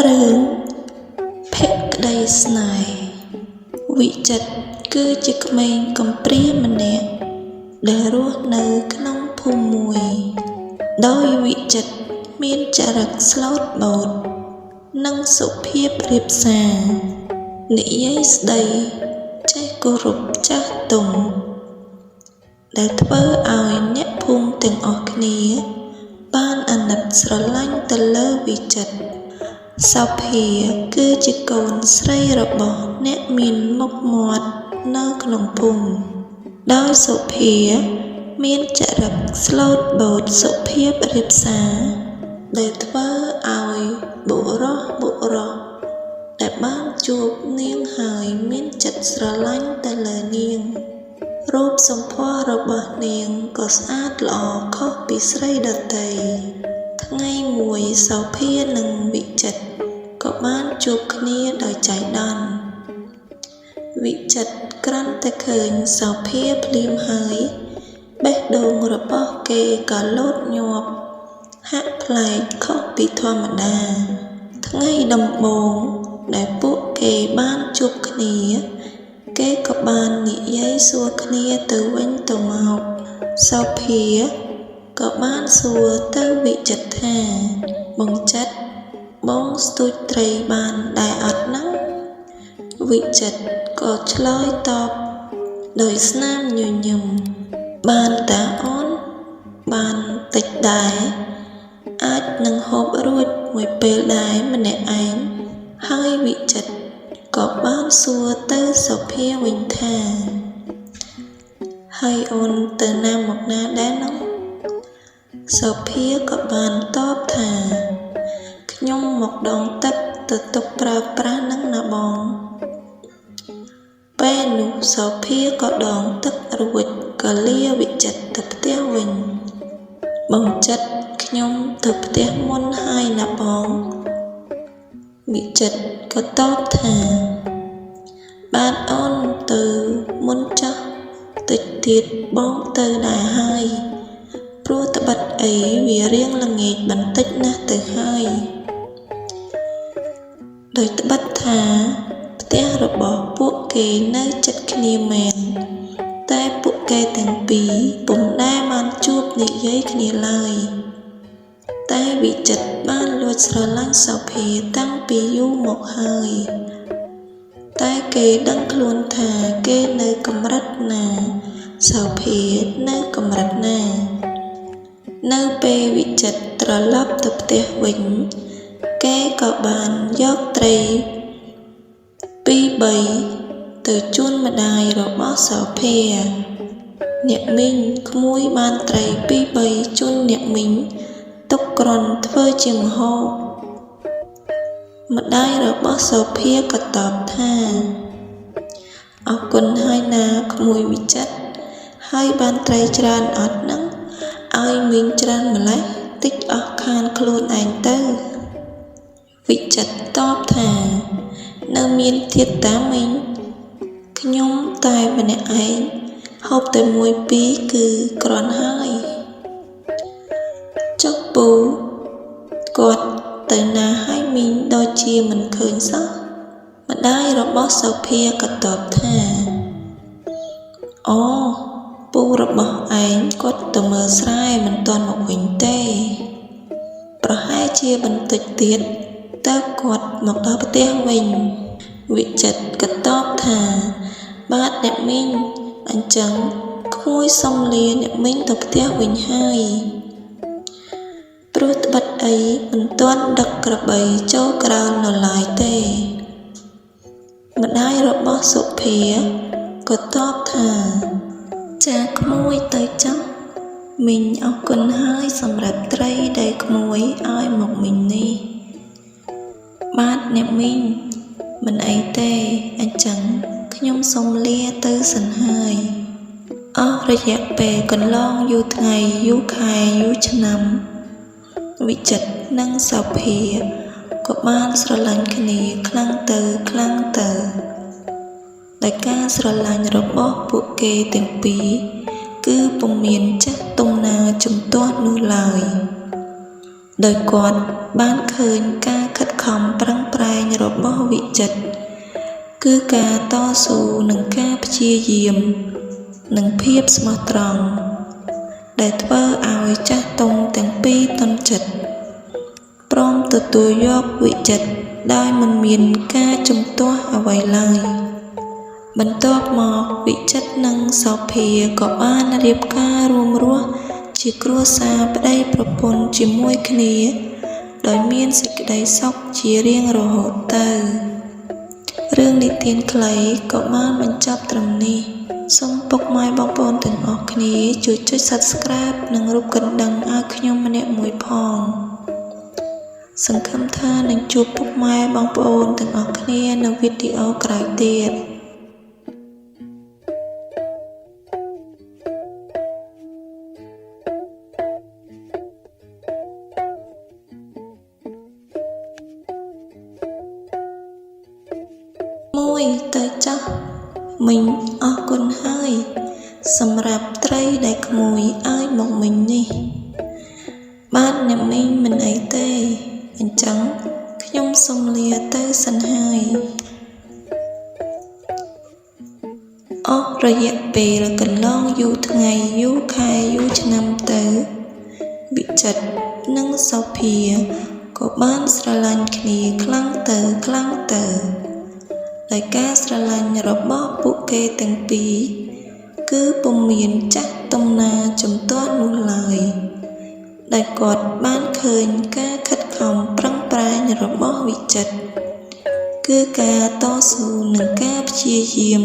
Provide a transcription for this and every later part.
រឿងភក្តីស្នេហ៍វិចិត្រគឺជាក្មេងកំព្រាម្នាក់ដែលរស់នៅក្នុងភូមិមួយ ដោយវិចិត្រមានចរិតស្លូតបូត និងសុភាពរាបសារ និយាយស្ដីចេះគោរពចាស់ទុំ ដែលធ្វើឲ្យអ្នកភូមិទាំងអស់គ្នាបានអាណិតស្រឡាញ់ទៅលើវិចិត្រ សោភាគឺជាកូនស្រីរបស់អ្នកមានមុខមាត់នៅក្នុងភូមិ ដោយសុភាមានចរិតស្លូតបូតសុភាពរាបសារ ដែលធ្វើឲ្យបុរសៗដែលបានជួបនាងហើយមានចិត្តស្រឡាញ់ទៅលើនាង រូបសម្ផស្សរបស់នាងក៏ស្អាតល្អខុសពីស្រីដទៃ ថ្ងៃមួយសោភានិងវិចិត្រក៏បានជួបគ្នាដោយចៃដន្យ វិចិត្រគ្រាន់តែឃើញសោភាភ្លាមហើយ បេះដូងរបស់គេក៏លោតញាប់ហាក់ប្លែកខុសពីធម្មតា ថ្ងៃដំបូងដែលពួកគេបានជួបគ្នា គេក៏បាននិយាយសួរគ្នាទៅវិញទៅមក សោភាក៏បានសួរទៅវិចិត្រថា បងចិត្រ បងស្ទូចត្រីបានដែរអត់ហ្នឹង? វិចិត្រក៏ឆ្លើយតបដោយស្នាមញញឹម បានតាអូន បានតិចដែរ អាចនឹងហូបរួចមួយពេលដែរម្នាក់ឯង ហើយវិចិត្រក៏បានសួរទៅសុភាវិញថា ហើយអូនទៅណាមកណាដែរហ្នឹង? សុភាក៏បានតបថា ខ្ញុំមកដងទឹកទៅទុកប្រើប្រាស់ហ្នឹងណាបង ពេលនោះសោភាក៏ដងទឹករួចក៏លាវិចិត្រទៅផ្ទះវិញ បងចិត្រខ្ញុំទៅផ្ទះមុនហើយណាបង វិចិត្រក៏តបថា បាទអូនទៅមុនចុះ តិចទៀតបងទៅដែរហើយ ព្រោះត្បិតអីវារៀងល្ងាចបន្តិចណាស់ទៅហើយ ដោយត្បិតថាផ្ទះរបស់ពួកគេនៅជិតគ្នាមែន តែពួកគេទាំងពីរពុំដែលបានជួបនិយាយគ្នាឡើយ តែវិចិត្របានលួចស្រឡាញ់សោភាតាំងពីយូរមកហើយ តែគេដឹងខ្លួនថាគេនៅកម្រិតណា សោភានៅកម្រិតណា នៅពេលវិចិត្រត្រឡប់ទៅផ្ទះវិញ គេក៏បានយកត្រីពីរបីទៅជូនម្ដាយរបស់សោភា អ្នកមីងក្មួយបានត្រីពីរបីជូនអ្នកមីងទុកគ្រាន់ធ្វើជាម្ហូប ម្ដាយរបស់សោភាក៏តបថា អរគុណហើយណាក្មួយវិចិត្រ ហើយបានត្រីច្រើនអត់ហ្នឹង? ឲ្យមីងច្រើនម្ល៉េះតិចអស់ខានខ្លួនឯងទៅ វិចិត្រតបថា នៅមានទៀតតាមីង ខ្ញុំតែម្នាក់ឯងហូបតែមួយពីរគឺគ្រាន់ហើយ ចុះពូគាត់ទៅណាហើយមីងដូចជាមិនឃើញសោះ ម្ដាយរបស់សោភាក៏តបថា អូពូរបស់ឯងគាត់ទៅមើលស្រែមិនទាន់មកវិញទេ ប្រហែលជាបន្តិចទៀតតើគាត់មកដល់ផ្ទះវិញ វិចិត្រក៏តបថា បាទអ្នកមីង អញ្ចឹងក្មួយសុំលាអ្នកមីងទៅផ្ទះវិញហើយ ព្រោះត្បិតអីមិនទាន់ដឹកក្របីចូលក្រោលនៅឡើយទេ ម្ដាយរបស់សុភាក៏តបថា ចាក្មួយទៅចុះ មីងអរគុណហើយសម្រាប់ត្រីដែលក្មួយឲ្យមកមីងនេះ បាទអ្នកមីង មិនអីទេ អញ្ចឹងខ្ញុំសូមលាទៅសិនហើយ អស់រយៈពេលកន្លងយូរថ្ងៃយូរខែយូរឆ្នាំ វិចិត្រនិងសោភា ក៏បានស្រឡាញ់គ្នាខ្លាំងទៅខ្លាំងទៅដោយការស្រឡាញ់របស់ពួកគេទាំងពីរគឺពុំមានចាស់ទុំណាជំទាស់នោះឡើយដោយគាត់បានឃើញការខិតខំប្រឹងប្រែងរបស់វិចិត្រគឺការតស៊ូនិងការព្យាយាមនិងភាពស្មោះត្រង់ដែលធ្វើឲ្យចាស់ទុំទាំងពីរទន់ចិត្តព្រមទទួលយកវិចិត្រដោយមិនមានការជំទាស់អ្វីឡើយបន្ទាប់មកវិចិត្រនិងសោភាក៏បានរៀបការរួមរស់ជាគ្រួសារប្តីប្រពន្ធជាមួយគ្នាដោយមានសេចក្តីសុខជារៀងរហូតទៅរឿងនិទានខ្លីក៏បានបញ្ចប់ត្រឹមនេះសូមពុកម៉ែបងប្អូនទាំងអស់គ្នាជួយចុច Subscribe និងរូបកណ្ដឹងឲ្យខ្ញុំម្នាក់មួយផងសង្ឃឹមថានឹងជួបពុកម៉ែបងប្អូនទាំងអស់គ្នានៅវីដេអូក្រោយទៀតមួយទៅចាស់មីងអរគុណហើយសម្រាប់ត្រីដែលក្មួយឲ្យមកមីងនេះបាទអ្នកមីងមិនអីទេអញ្ចឹងខ្ញុំសូមលាទៅសិនហើយអស់រយៈពេលកន្លងយូរថ្ងៃយូរខែយូរឆ្នាំទៅវិចិត្រនិងសោភាក៏បានស្រឡាញ់គ្នាខ្លាំងទៅខ្លាំងទៅដោយការស្រឡាញ់របស់ពួកគេទាំងពីរគឺពុំមានចាស់ទុំណាជំទាស់នោះឡើយដោយគាត់បានឃើញការខិតខំប្រឹងប្រែងរបស់វិចិត្រគឺការតស៊ូនិងការព្យាយាម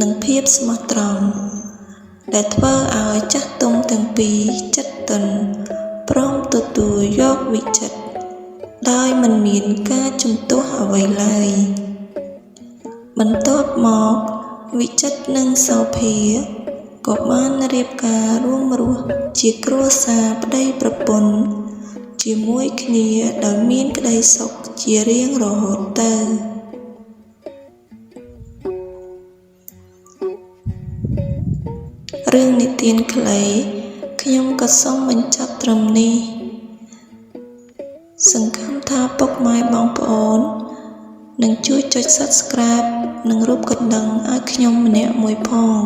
និងភាពស្មោះត្រង់ដែលធ្វើឲ្យចាស់ទុំទាំងពីរចិត្តទន់ព្រមទទួលយកវិចិត្រដោយមិនមានការជំទាស់អ្វីឡើយបន្ទាប់មកវិចិត្រនិងសោភាក៏បានរៀបការរួមរស់ជាគ្រួសារប្តីប្រពន្ធជាមួយគ្នាដោយមានក្តីសុខជារៀងរហូតទៅរឿងនិទានខ្លីខ្ញុំក៏សូមបញ្ចប់ត្រឹមនេះសង្ឃឹមថាពុកម៉ែបងប្អូននឹងជួយចុច Subscribe និងរូបកណ្ដឹងឲ្យខ្ញុំម្នាក់មួយផង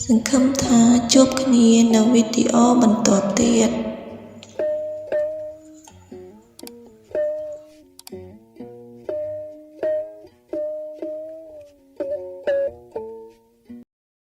សង្ឃឹមថាជួបគ្នានៅវីដេអូបន្តទៀត។